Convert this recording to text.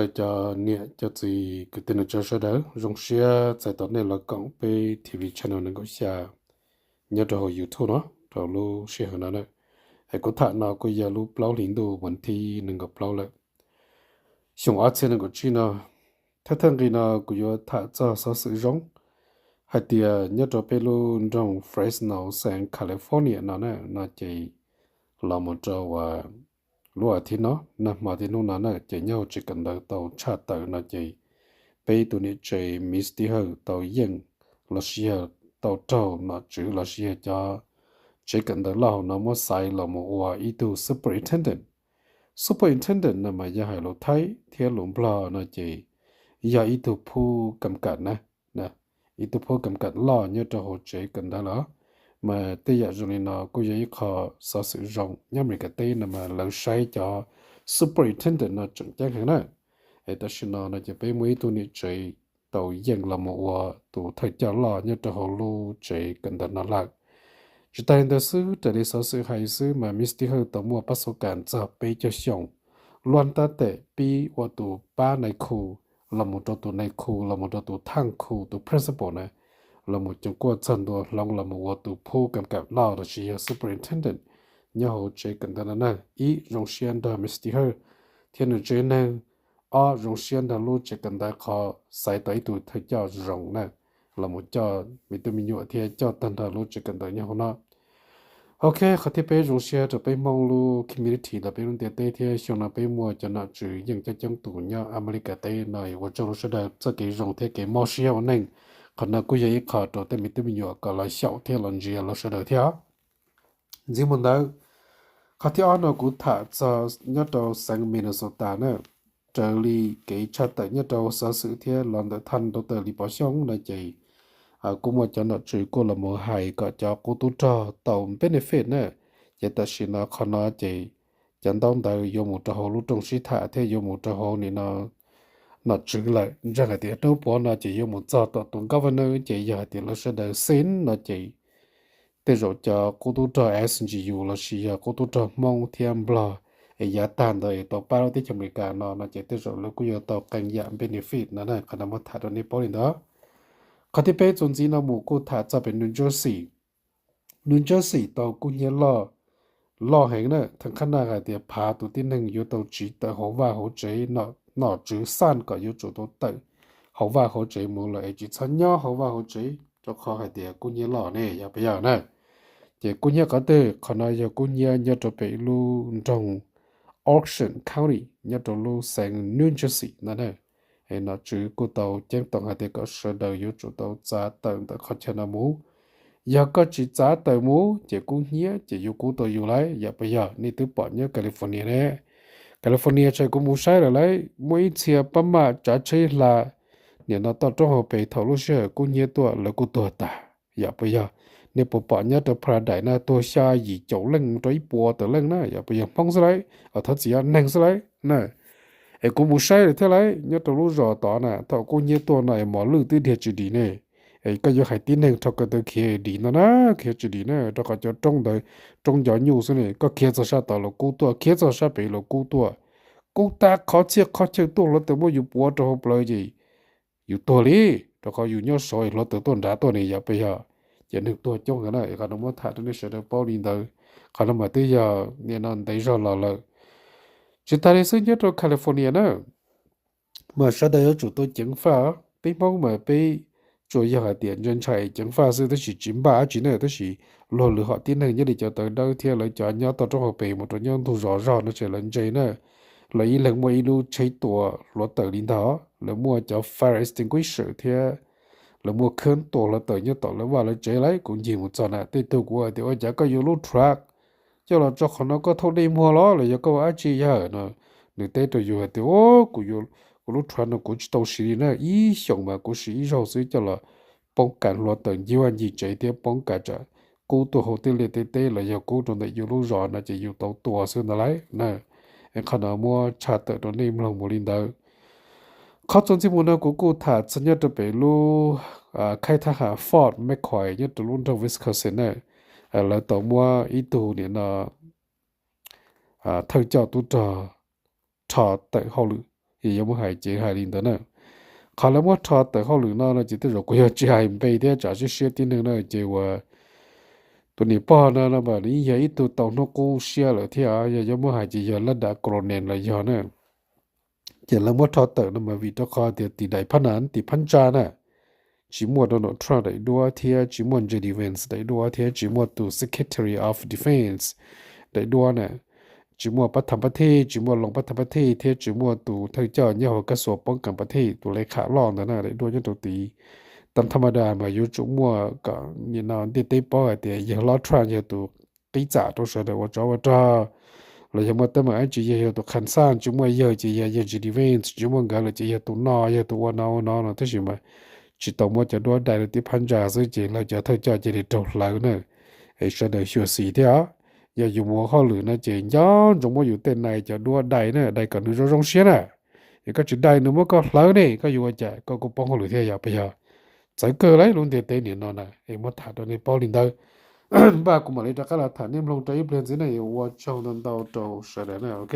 Cov niam cov txiv kwv tij neej tsa sawv daws, zoo siab txais tos nej los koom peb T V channel nees nkaum xya nyob rau hauv YouTube no rau lub sij hawm no na. Es kuv tham no kuj yog lub plaub hlis ntuj vas thib nees nkaum plaub lawm, xyoo ob txhiab nees nkaum tsib no. Thawj thawj nqi no kuv yuav tham txog xov xwm zoo hais tias nyob rau peb lub nroog Fresno xeev California no na, no ces los mus rau lub as thiv no, nag hmo thiab hnub no na, ces nyob hauv tsev kawm ntawv tau tshaj tawm no ces peb tus niam tsev Misty Hawj tau yeej los sis yog tau raug nom tswv los sis yog cov tsev kawm ntawv loj hauv no muab xaiv los mus ua ib tug superintendent. Superintendent no mas yog hais lus Thaib thiab lus Nplog no ces yog ib tug phub kam kam na, ib tug phub kam kam loj nyob rau hauv tsev kawm ntawv lawm. Mas tej yam zoo li no kuj yog ib qho xov xwm zoo nyob Amelikas teb no mas lawv saib cov superintendent no tseem ceeb heev na. Es tam sim no no ces peb muaj ib tug niam tsev tau yeej los mus ua tus thawj coj loj nyob rau hauv lub tsev kawm ntawv no lawm. Tsis tas li ntawd xwb, raws li xov xwm hais xwb mas Misty Hawj tau muaj pab xu kas txog peb caug xyoo, luag ntab tes pib ua tus pab nais khu los mus rau tus nais khu los mus rau tus thaaj khu, tus principal na, los mus coom kuaj txog ntua hloov los mus ua tus phub kam kam loj los sis yog superintendent nyob hauv tsev kawm ntawv no na. Ib, zoo siab nrog Misty Hawj thiab nws tsev neeg. Ob, zoo siab nrog lub tsev kawm ntawv qhov xaiv tau ib tug thawj coj zoo na, los mus coj me tub me nyuam thiab coj tag nrho lub tsev kawm ntawv nyob hauv no. Ok, qhov thib peb zoo siab rau peb Hmoob lub community los peb lub ntiaj teb thiab xyoo no peb muaj cov nom tswv yeej coob coob tus nyob Amelikas teb no, ua tsaug rau sawv daws txoj kev zoo thiab kev mob siab ua neej. Qhov no kuj yog ib qho rau tej me tub me nyuam kom los xyaum thiab los ntsia los sawv daws thiab. Ntxiv mus ntawd, qhov thib ob no kuv tham txog nyob rau xeev Minnesota na. Raws li kev tshaj tawm nyob rau xov xwm thiab los ntawm thaj rau taws Lis Pov Xyooj no ces kuj muaj cov nom tswv kuj los mus hais kom cov qub tub rog tau benefit na. Ces tam sim no qhov no ces cov ntaub ntawv yuav mus rau hauv lub rooj sib tham thiab yuav mus rau hauv nim no nom tswv lawm. Ntseeg hais tias hnub puav no ces yuav mus txog tom tus governor, ces yog hais tias lawv sawv daws xeev no ces tej zaum cov qub tub rog S N G U los sis yog qub tub rog Hmoob thiab Nplog es yav tag ntawd es tau pab lub teb chaws Amelikas no no ces tej zaum lawv kuj yuav tau qee yam benefit no na. Qhov no muab tham rau nej paub li ntawd. Qhov thib peb txuas ntxiv no mus kuj tham txog pem New Jersey. New Jersey tau kub hnyiab loj, loj heev na, theem qhab naj hais tias phav tus tib neeg yuav tau tsiv tawm hauv vaj hauv tsev, nom tswv xaj kom yuav tsum tau tawm hauv vaj hauv tsev mus lawm es tsis txhob nyob hauv vaj hauv tsev rau qhov hais tias kub hnyiab loj ne, yog puas yog na. Ces kub hnyiab qhov twg? Qhov no yog kub hnyiab nyob rau pem lub nroog Ocean County nyob rau lub xeev New Jersey no na. Es nom tswv kuj tau ceeb toom hais tias kom sawv daws yuav tsum tau txav tawm ntawm qhov chaw no mus. Yog koj tsis txav tawm mus ces kub hnyiab ces yuav kub tau yus lawm, yog puas yog? Nej twb pom nyob California ne. California tseem kuv mus saib lawm lauj, muaj ib txhia pab maj tsav tsheb hla nim no toj roob hauv pes thaum lub sij hawm kub hnyiab tuaj lawv kuj tuag tas, yog puas yog? Nej puas pom nyob rau Paradise na tuag xya yim caum leej rau ib puas tawm leej na, yog puas yog? Hmoob xwb lauj, thov txim, yog neeg xwb lauj na. Es kuv mus saib lawm thiab lauj, nyob rau lub zos tod na thaum kub hnyiab tuaj no es mos lwj twb dhia tsis dim ne. Es koj yuav hais tib neeg rho ko taw khiav dim no na, khiav tsis dim na, rau qhov cov roob ntawd roob ncov nyuj xwb ne. Koj khiav txog sab tod los kub tuaj, khiav txog sab pem los kub tuaj. Kub tag qhov txhia qhov chaw tuaj hluav taws muab yus puav rau hauv plawv ces yus tuag li, rau qhov yus nyob saud hluav taws tuaj nrad tuaj ne, yog puas yog? Ces neeg tuag coob heev na, qhov no muab tham rau nej sawv daws paub li ntawd. Qhov no mas twb yog nim no ntev zog los lawm. Tsis tas li xwb, nyob rau California na mas sawv daws yuav tsum tau ceev faj. Peb Hmoob mas peb tsuas yog hais tias ntshai ntshai ceev faj xwb, tab sis tsis npaj dab tsi na, tab sis luag lwm hom tib neeg nyob li cov tawv dawb thiab lawv cov nyob toj roob hauv pes mus rau nyob ntug zos zog no ces lawv ntse na. Lawv ib leeg muaj ib lub tsheb tua hluav taws li ntag, lawv muaj cov fire extinguisher thiab lawv muaj khab tua hluav taws nyob tom lawv vaj lawv tsev lauj. Kuv ncig mus txog na, tej tug kuv hais tias ua cas koj yuav lub truck coj los tso qhov no, koj thauj dej muag los los yog koj ua dab tsi yawg no? Nws teb rau yus hais tias, o, kuv, kuv lub truck no kuv tsis tau siv li na, ib xyoos mas kuv siv ib zaug xwb coj los poob kas hluav taws ncig vaj ncig tsev thiab poob kas tsam kub tuaj hauv tej liaj tej teb los yog kub rau ntawm yus lub zos no ces yus tau tua xwb ntag lauj na. Es qhov no muab tshaj tawm rau nej mloog mus li ntawd. Qhov txuas ntxiv mus no kuv kuj tham txog nyob rau pem lub khaib thab ham Fort McCoy nyob rau lub nroog Wisconsin na. Lawv tau muab ib tug nim no thawj coj tub rog rho tawm hauj lwm Yog yuav muab hais ces hais li ntawd na. Qhov lawv muab rho tawm hauj lwm no no ces tej zaum kuv yog tsis hais npe thiab tsam siab siab tib neeg na ces uas tus niam pog no no mas nws yeej yog ib tug tau hnub qub siab lawm thiab, yog yuav muab hais ces yog lab dav colonel los yog na. Ces lawv muab rho tawm no mas vim rau qhov tias tim daim phab nas tim phab ntsa na, tsis muaj Donald Trump daim duab thiab tsis muaj J D Vance daim duab thiab tsis muaj tus Secretary of Defense daim duab na, tsis muaj pab tham pab thej, tsis muaj loos pab tham pab thej thiab tsis muaj tus thawj coj nyob hauv kab xuas poob kas pab thej tus le kham loj ntawd na daim duab nyob rau tid. Tam thaj ma das mas yuav tsum muaj kom nim no ntiaj teb paub hais tias yawg hlob Trump yog tus qib txam rau sawv daws ua tsov ua rog los yog muaj teeb meem dab tsi yog yog tus kham xaj, tsis muaj yawg ces yog yawg J D Vance, tsis muaj nkawd lawm ces yog tus no yog tus ua no ua no no tab sis mas tsis tau muab cov duab dai rau tib phab ntsa xwb ces lawv cov thawj coj cia li raug hlawv na. Es sawv daws xyuam xim thiab os, yog yus mus ua hauj lwm no ces nco ntsoov muab yus tej nai cov duab dai na, dai kom nws zoo zoo siab na. Yog koj tsis dai nws muab koj hlawv ne koj yuav ua cas, koj kuj poob hauj lwm thiab yog puas yog? Txawv kawg li lub ntiaj teb nim no na es muab tham rau nej paub li ntawd. Npaj kuv mam li rov qab los tham nej mloog rau ib pliag ntxiv na, ua tsaug ntau ntau rau sawv daws na, ok.